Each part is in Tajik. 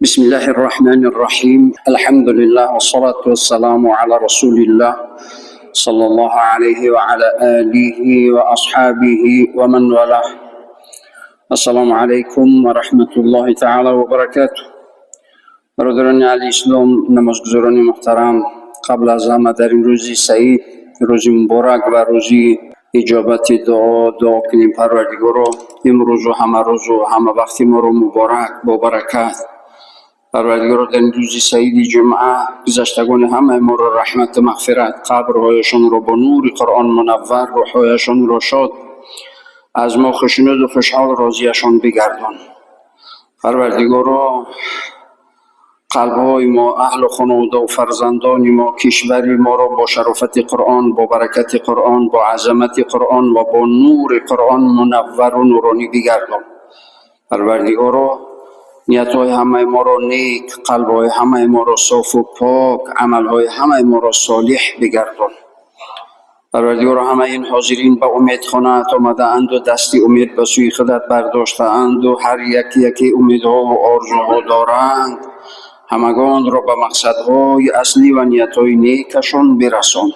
بسم الله الرحمن الرحيم، الحمد لله والصلاة والسلام على رسول الله صلى الله عليه وعلى آله وأصحابه ومن والاه. السلام عليكم ورحمة الله تعالى وبركاته. برادران اهل اسلام، намозгузорони муҳтарам، қабл аз ҳама дар ин рӯзи саид، рӯзи муборак ва рӯзи иҷобати дуо، дуо кунем: Парвардигоро، имрӯзу ҳама рӯзу ҳама вақти моро муборак، бо баракат. Парвардигоро، дар ин рӯзи саиди ҷумъа гузаштагони ҳамаи моро раҳмату мағфират، қабрҳояшонро бо нури Қуръон мунаввар، рӯҳҳояшонро шод، аз мо хушнуду хушҳол، розиашон бигардон. Парвардигоро، қалбҳои мо، аҳлу хонавода фарзандони мо، кишвари моро бо шарофати Қуръон، бо баракати Қуръон، бо азамати Қуръон ва бо нури Қуръон мунаввару нуронӣ бигардон. Парвардигоро، ниятҳои ҳамаи моро нек، қалбҳои ҳамаи моро софу пок، амалҳои ҳамаи моро солиҳ бигардон. Парвардигоро، ҳамаи ин ҳозирин ба умед хонаат омадаанду дасти умед ба сӯи худат бардоштаанду ҳар яке яке умедҳову орзуҳо доранд. Ҳамагонро ба мақсадҳои аслӣ ва ниятҳои некашон бирасон.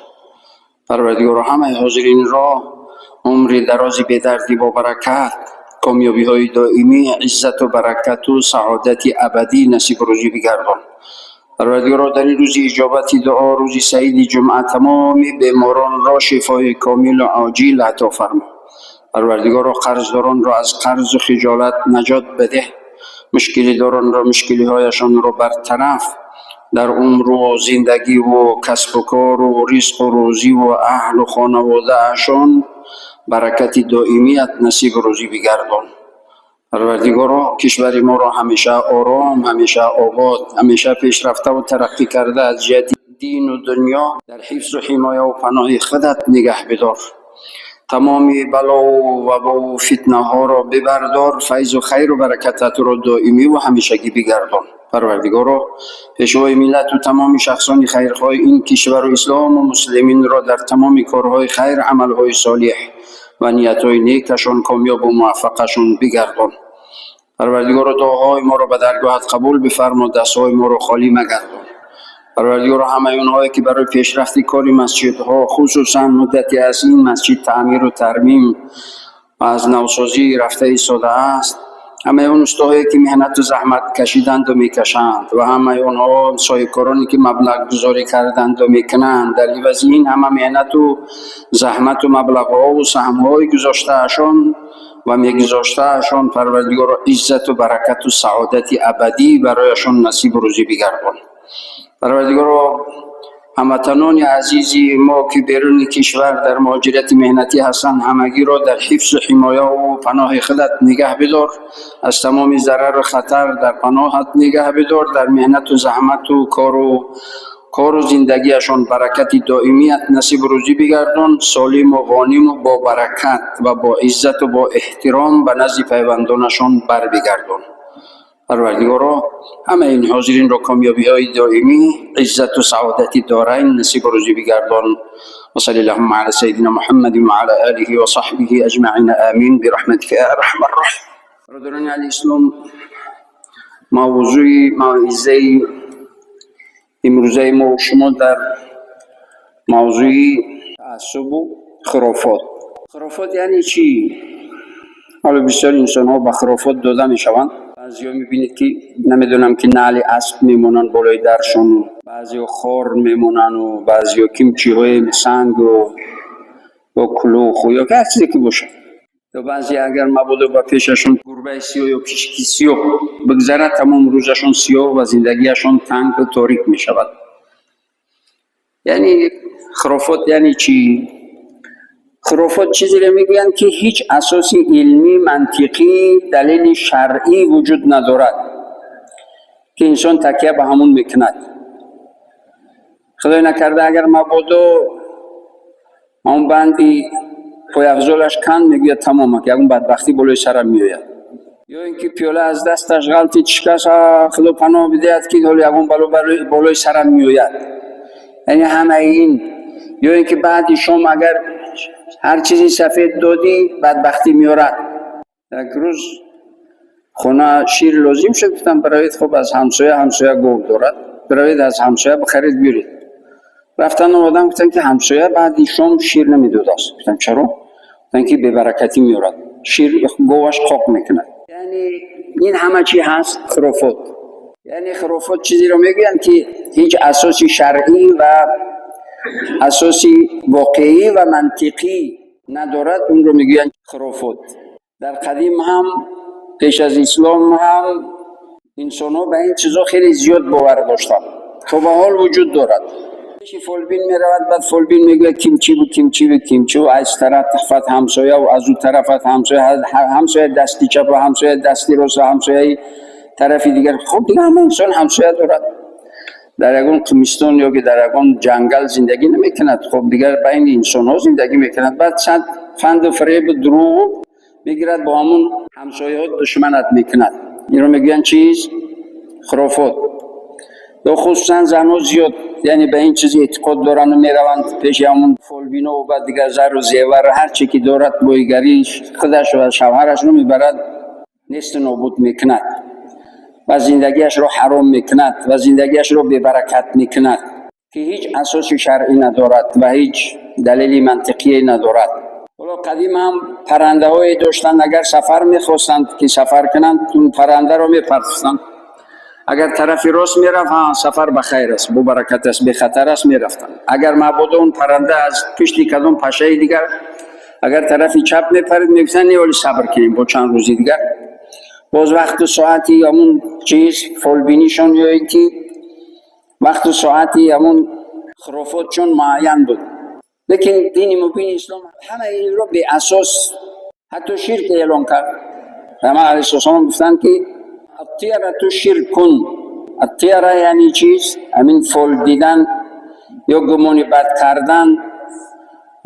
Парвардигоро، ҳамаи ҳозиринро умри дарози бедардӣ، бо баракат، комёбиҳои доимӣ، иззату баракату саодати абадӣ насибу рӯзӣ бигардон. Парвардигоро، дар ин рӯзи иҷобати дуо، рӯзи саиди ҷумъа тамоми беморонро шифои комилу оҷил ато фармо. Парвардигоро، қарздоронро аз қарзу хиҷолат наҷот бидеҳ، мушкилидоронро мушкилиҳояшонро бартараф، дар умру зиндагиву касбу кору ризқу рӯзиву аҳлу хонаводаашон баракати доимият насибу рӯзӣ бигардон. Парвардигоро، кишвари моро ҳамеша ором، ҳамеша обод، ҳамеша пешрафтаву тараққӣ карда аз ҷиҳати дину дунё дар ҳифзу ҳимояву паноҳи худат нигаҳ бидор. Тамоми балову вабову фитнаҳоро бибардор، файзу хайру баракататро доимиву ҳамешагӣ бигардон. Парвардигоро، пешвои миллату тамоми шахсони хайрхоҳи ин кишвару ислому муслиминро дар тамоми корҳои хайр، амалҳои солиҳ ва ниятҳои некашон комёбу муваффақашон бигардон. Парвардигоро، дуоҳои моро ба даргоҳат қабул бифармо، дастҳои моро холӣ магардон. Парвардигоро، ҳамаи онҳое ки барои пешрафти кори масҷидҳо، хусусан муддате аз ин масҷид таъмиру тармим ва аз навсозӣ рафта истодааст، ҳамаи он устоҳое ки меҳнату заҳмат кашиданду мекашанд ва ҳамаи онҳо соҳибкороне ки маблағгузорӣ карданду мекунанд، дар ивази ин ҳама меҳнату заҳмату маблағҳову саҳмҳои гузоштаашон ва мегузоштаашон، Парвардигоро، иззату баракату саодати абадӣ барояшон насибу рӯзӣ бигардон. Парвардигоро، ҳамватанони азизи мо ки беруни кишвар дар муҳоҷирати меҳнатӣ ҳастанд، ҳамагиро дар ҳифзу ҳимояву паноҳи худат нигаҳ бидор، аз тамоми зарару хатар дар паноҳат нигаҳ бидор، дар меҳнату заҳмату кору зиндагиашон баракати доимият насибу рӯзӣ бигардон. Солиму ғониму бо баракат ва бо иззату бо эҳтиром ба назди пайвандонашон барбигардон. Парвардигоро، ҳамаи ин ҳозиринро комёбиҳои доимӣ، иззату саодати дорайн насибу рӯзӣ бигардон. وصل اللهم على سيدنا محمد وعلى آله وصحبه أجمعين، آمين برحمتك يا أرحم الراحمين. برادران اهل اسلام، موضوع موعظه امروزه ما و شما در موضوع تعصب و خرافات. خرافات یعنی چی؟ حالا بسیار انسان ها به خرافات داده میشوند. بعضی میبینید که نمیدونم که نعل اسب میمونن بالای درشون، بعضی خار میمونن و بعضی کیمچی های سنگ و یا کلوخ و یا هر چیزی که باشه، یا بعضی اگر مبادا به پیششون گربه سیاه یا پیشکی سیاه بگذرد، تمام روزشون سیاه و زندگیشون تنگ و تاریک میشود. یعنی خرافات یعنی چی؟ خرافات چیزی رو میگویند که هیچ اساس علمی، منطقی، دلیل شرعی وجود ندارد که انسان تکیه به همون میکند. خدای نکرده اگر مبادا اون بندی پایافزالش کند، میگوید تمام، که اون بدبختی بالای سرم میآید. یا اینکه پیاله از دستش غلطید شکست، خدا پناه بدهد که حالا یکون بلا بالای سرم میآید. یعنی همه این. یا اینکه بعد شام اگر هر چیزی سفید دادی، بدبختی میارد. یک روز Хона шир лозим шуд, гуфтам биравед, хуб, аз ҳамсоя, ҳамсоя гов дорад, биравед аз ҳамсоя бихаред, биёред. Рафтан, омадан, гуфтан ки ҳамсоя баъди шом шир намедодааст. Гуфтам чаро? Гуфтан ки бебаракатӣ меорад шир, говаш қоқ мекунад. Яъне ин ҳама чӣ ҳаст? Хурофот. Яъне хурофот чизеро мегӯянд, ки ҳеҷ асоси шаръӣ ва асоси воқеӣ ва мантиқӣ надорад, онро мегӯянд хурофот. Дар қадим ҳам, пеш аз ислом ҳам инсонҳо ба ин чизҳо хеле зиёд бовар доштанд, то ба ҳол вуҷуд дорад. Пеши фолбин меравад, баъд фолбин мегӯяд кимчи бу, кимчи бу, кимчи, аз тарафат ҳамсоя ва аз ӯ тарафат ҳамсоя, ҳамсоя дасти чап ва ҳамсоя дасти рост ва ҳамсояи тарафи дигар. Хуб, дигар ҳама инсон ҳамсоя дорад, дар ягон қумистон ё ки дар ягон ҷангал зиндагӣ намекунад. Хуб, дигар байни инсонҳо зиндагӣ мекунад. Баъд сад фанду фиребу дурӯғу мегирад, бо ҳамун ҳамсояҳо душманат мекунад. Инро мегӯянд чиз? Хурофот. Ё хусусан занҳо зиёд, яъне, ба ин чиз эътиқод доранд, мераванд пеши ҳамун фолбино, баъд дигар зару зевар, ҳар чи ки дорад, боигарии худаш ва шавҳарашро мебарад, несту нобуд мекунад ва зиндагиашро ҳаром мекунад ва зиндагиашро бебаракат мекунад, ки ҳеҷ асоси шаръӣ надорад ва ҳеҷ далели мантиқие надорад. Ҳоло қадим ҳам паррандаҳое доштанд, агар сафар мехостанд ки сафар кунанд, он паррандаро мепартофтанд. Агар тарафи рост мерафт, ҳа, сафар ба хайр аст, бо баракат аст, бехатар аст, мерафтанд. Агар мабодо он парранда аз пушти кадом пашаи дигар агар тарафи чап мепарид, мегуфтанд не, оли сабр кунем бо чанд рӯзи дигар. Боз вақту соати ҳамун чиз фолбинишон ё ин ки вақту соати ҳамун хурофотшон муайян буд. Лекин дини мубини ислом ҳамаи инро беасос, ҳатто ширк эълон кард. Пайғамбар алайҳиссалом гуфтанд ки الطيرة شرك. الطيرة яъне чиз? Ҳамин фол дидан ё гумони бад кардан.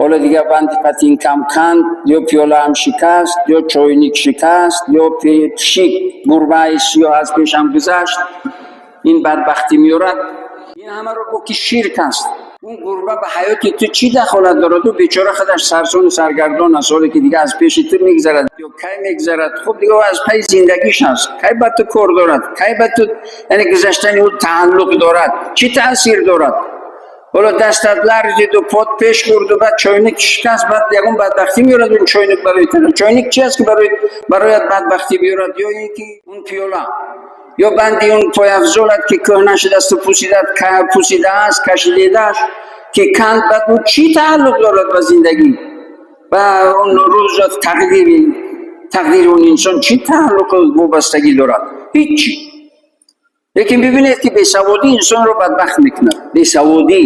Ҳоло дигар банди патинкам канд, ё пиёлаам шикаст, ё чойник шикаст, ё пишик, гурбаи сиёҳ аз пешам гузашт, ин бадбахтӣ меорад. Ин ҳамаро гуфт ки ширк аст. Он гурба ба ҳаёти ту чӣ дахолат дорад? Ӯ бечора худаш сарсону саргардон аст, ҳоле ки дига аз пеши ту мегузарад ё кай мегузарад. Хуб, дига аз пайи зиндагиш аст, кай ба ту кор дорад, кай ба ту, яъне, гузаштани ӯ тааллуқ дорад, чӣ таъсир дорад? Ҳоло дастат ларзиду пот пеш бурду, баъд чойник шикаст, баъд ягон бадбахтӣ меорад он чойник барои ту? Чойник чи аст, ки бароят бадбахтӣ биёрад? Ё ин ки он пиёла ё банди он пойафзолат, ки кӯҳна шудасту пусидааст, кашидидааш, ки канд, баъд ӯ чӣ тааллуқ дорад ба зиндагӣ, ба он рӯза, тақдири он инсон чӣ тааллуқу вобастагӣ дорад? Ҳиччи. Лекин бибинед, ки бесаводӣ инсонро бадбахт мекунад, бесаводӣ.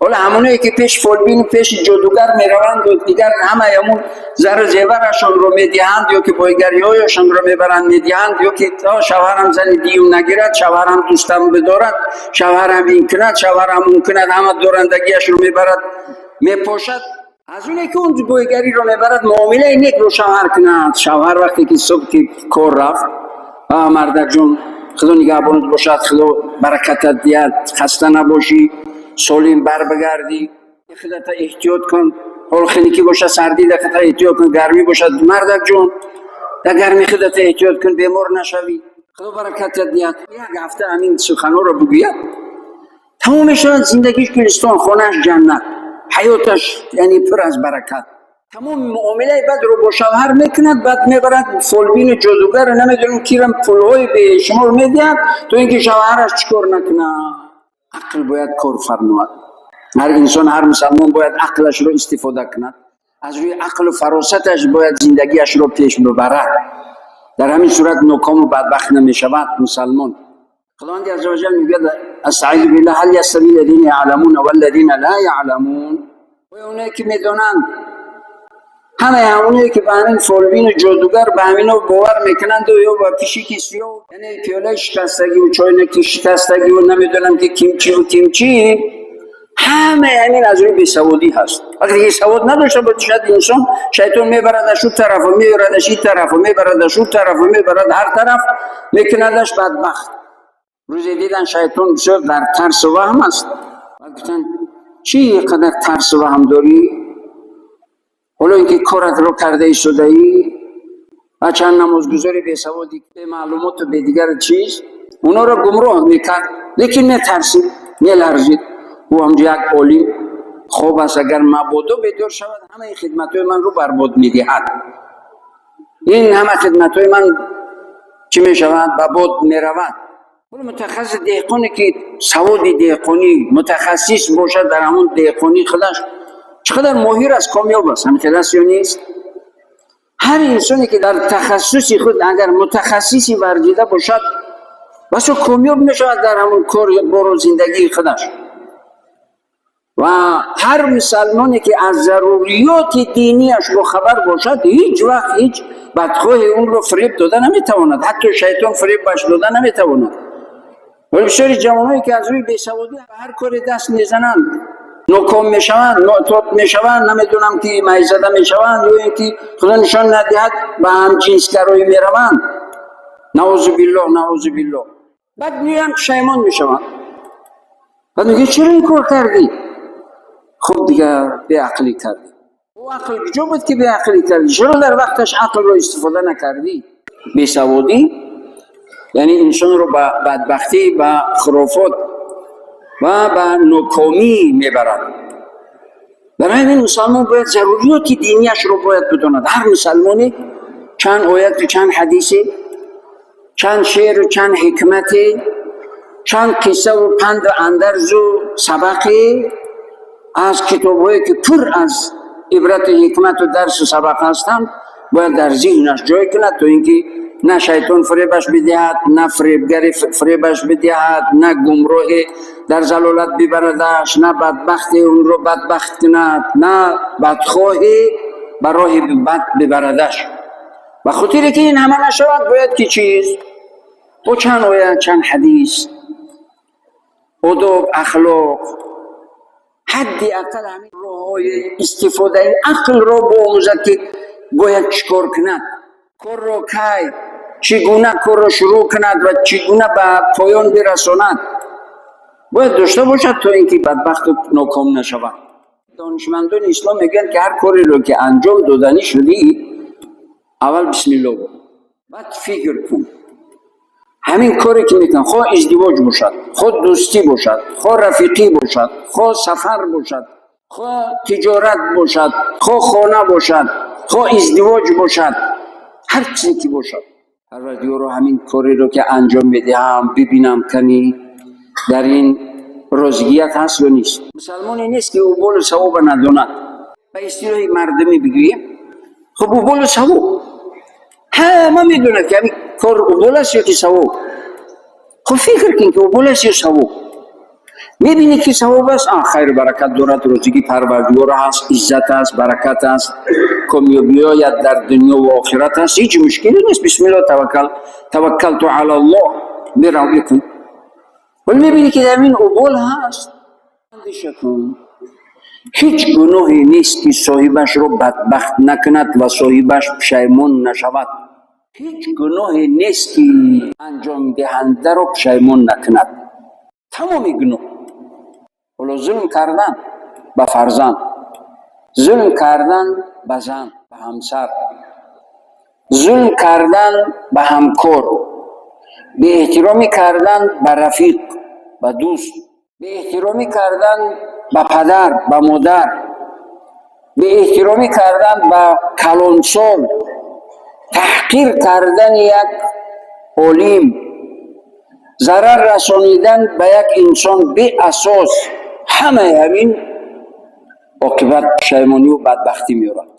Ҳоло ҳамоное ки пеш фолбину пеши ҷодугар мераванду дигар ҳамаи ҳамун зару зеварашонро медиҳанд ё ки бойгариҳояшонро мебаранд, медиҳанд, ё ки то шавҳарам зани диюм нагирад, шавҳарам дӯстам бидорад, шавҳарам ин кунад, шавҳарам он кунад, ҳама дорандагиашро мебарад, мепошад. Аз оне ки он бойгариро мебарад, муомилаи нек бо шавҳар кунад. Шавҳар вақте ки субҳ ки кор рафт: «Мардакҷон, Худо нигаҳбонат бошад, Худо баракатат диҳад, хаста набошӣ, солим барбигардӣ, худата эҳтиёт кун, ҳол хунукӣ бошад, сардӣ да худата эҳтиёт кун, гармӣ бошад, мардакҷон, дар гармӣ худата эҳтиёт кун, бемор нашавӣ, Худо баракатат диҳад». Як ҳафта ҳамин суханҳоро бигӯяд, тамом мешавад зиндагиш гулистон, хонааш ҷаннат, ҳаёташ, яъне, пур аз баракат. Тамоми муомилаи бадро бо шавҳар мекунад, баъд мебарад фолбину ҷодугару намедонам кирам, пулҳои бешумор медиҳад, то ин ки шавҳараш чӣ кор накунад. Ақл бояд кор фармояд. Ҳар инсон, ҳар мусалмон бояд ақлашро истифода кунад, аз рӯи ақлу фаросаташ бояд зиндагиашро пеш бибарад. Дар ҳамин сурат нокому бадбахт намешавад мусалмон. Худованди азза ва ҷал мегӯяд: أستعيذ بالله، هل يستوي الذين يعلمون والذين لا يعلمون. Оё оное ки медонанд, ҳамаи ҳамоное ки ба ҳамин фолбину ҷодугар, ба ҳамино бовар мекунанд, ё ба пишики сиёҳ, яъне пиёлаи шикастагиву чойнаки шикастагиву намедонам ки кимчиву кимчи, ҳамаи ҳамин аз рӯи бесаводӣ ҳаст. Вақте ки савод надошта бошад инсон, шайтон мебарадаш ӯ тарафу, меёрадаш ин тарафу, мебарадаш ӯ тарафу, мебарад ҳар тараф, мекунадаш бадбахт. Рӯзе дидан, шайтон бисёр дар тарсу ваҳм аст. Гуфтанд: «Чӣ қадар тарсу ваҳм дорӣ, ҳоло ин ки коратро карда истодаӣ?» Ва чанд намозгузори бесаводи, бемаълумоту бедигар чиз онҳоро гумроҳ мекард, лекин метарсид, меларзид. Ӯ ҳамҷо як олим хоб аст, агар мабодо бедор шавад, ҳамаи хидматҳои ман рӯ барбод медиҳад. Ин ҳама хидматҳои ман чӣ мешавад? Ба бод меравад. Мутахассис деҳқоне ки саводи деҳқонӣ, мутахассис бошад дар ҳамон деҳқонии худаш, чӣ қадар моҳир аст, комёб аст. Ҳамин аст ё нест? Ҳар инсоне ки дар тахассуси худ агар мутахассиси варзида бошад, басо комёб мешавад дар ҳамон кор бору зиндагии худаш. Ва ҳар мусалмоне ки аз заруриёти динияш бохабар бошад, ҳеҷ вақт ҳеҷ бадхоҳе онро фиреб дода наметавонад, ҳатто шайтон фиребаш дода наметавонад. Вале бисёри ҷавоное ки аз рӯи бесаводӣ ба ҳар коре даст мезананд, ноком мешаванд, нотоб мешаванд, намедонам ки майзада мешаванд ё ин ки, худо нишон надиҳад, ба ҳамҷинсгароӣ мераванд. Наъузу биллоҳ, наъузу биллоҳ. Баъд меоянд, пушаймон мешаванд. Баъд мегӯяд: «Чаро ин кор кардӣ?» Хуб, дигар беақлӣ кардӣ. Ӯ ақл куҷо буд ки беақлӣ кардӣ? Чаро дар вақташ ақлро истифода накардӣ? Бесаводӣ яъне инсонро ба бадбахтӣ, ба хурофот ва ба нокомӣ мебарад. Барои ҳамин мусалмон бояд заруриёти динияшро бояд бидонад. Ҳар мусалмоне чанд ояту чанд ҳадисе, чанд шеъру чанд ҳикмате, чанд қиссаву панду андарзу сабақе аз китобҳое ки пур аз ибрату ҳикмату дарсу сабақ ҳастанд, бояд дар зиҳнаш ҷой кунад, то ин ки на шайтон фиребаш бидиҳад, на фиребгаре фиребаш бидиҳад, на гумроҳе дар залолат бибарадаш, на бадбахте онро бадбахт кунад, на бадхоҳе ба роҳи бад бибарадаш. Ба хотире ки ин ҳама нашавад, бояд ки чиз бо чанд оят, чанд ҳадис, одоб, ахлоқ, ҳадди ақал ҳамин роҳҳои истифодаи ақлро биомӯзад, ки бояд чӣ кор кунад, корро кай, чӣ гуна корро шурӯъ кунад ва чӣ гуна ба поён бирасонад, бояд дошта бошад, то ин ки бадбахту ноком нашавад. Донишмандони ислом мегӯянд, ки ҳар кореро ки анҷом доданӣ шудӣ, аввал бисмилло гӯ, баъд фикр кун. Ҳамин коре ки мекунад, хоҳ издивоҷ бошад, хоҳ дӯстӣ бошад, хоҳ рафиқӣ бошад, хоҳ сафар бошад, хоҳ тиҷорат бошад, хоҳ хона бошад, хоҳ издивоҷ бошад, ҳар чизе ки бошад, Парвардигоро, ҳамин кореро ки анҷом медиҳам, бибинам, кани дар ин розигият ҳаст ё нест. Мусалмоне нест ки уболу савоба надонад. Ба истилоҳи мардумӣ бигӯем, хуб, уболу савоб ҳама медонад, ки ҳамин кор убол аст ё ки савоб. Хуб, фикр кун, ки убол аст ё савоб. Мебинӣ, ки савоб аст, хайру баракат дорад, розигии Парвардигор ҳаст, иззат аст, баракат аст, комёбиёят дар дунё ва охират аст, ҳеҷ мушкиле нест. Бисмилло, таваккал, таваккалту алаллоҳ, бирав, бикун. Вале мебинӣ, ки дар ин убол ҳаст, андеша кун. Ҳеҷ гуноҳе нест, ки соҳибашро бадбахт накунад ва соҳибаш пушаймон нашавад. Ҳеҷ гуноҳе нест, ки анҷомдиҳандаро пушаймон накунад. Тамоми гуноҳ. Ҳоло зулм кардан ба фарзанд, зулм кардан ба зан, ба ҳамсар, зулм кардан ба ҳамкор, беэҳтиромӣ кардан ба рафиқ, ба дӯст, беэҳтиромӣ кардан ба падар, ба модар, беэҳтиромӣ кардан ба калонсол, таҳқир кардани як олим, зарар расонидан ба як инсон беасос, ҳамаи ҳамин оқибат пушаймонию бадбахтӣ меорад.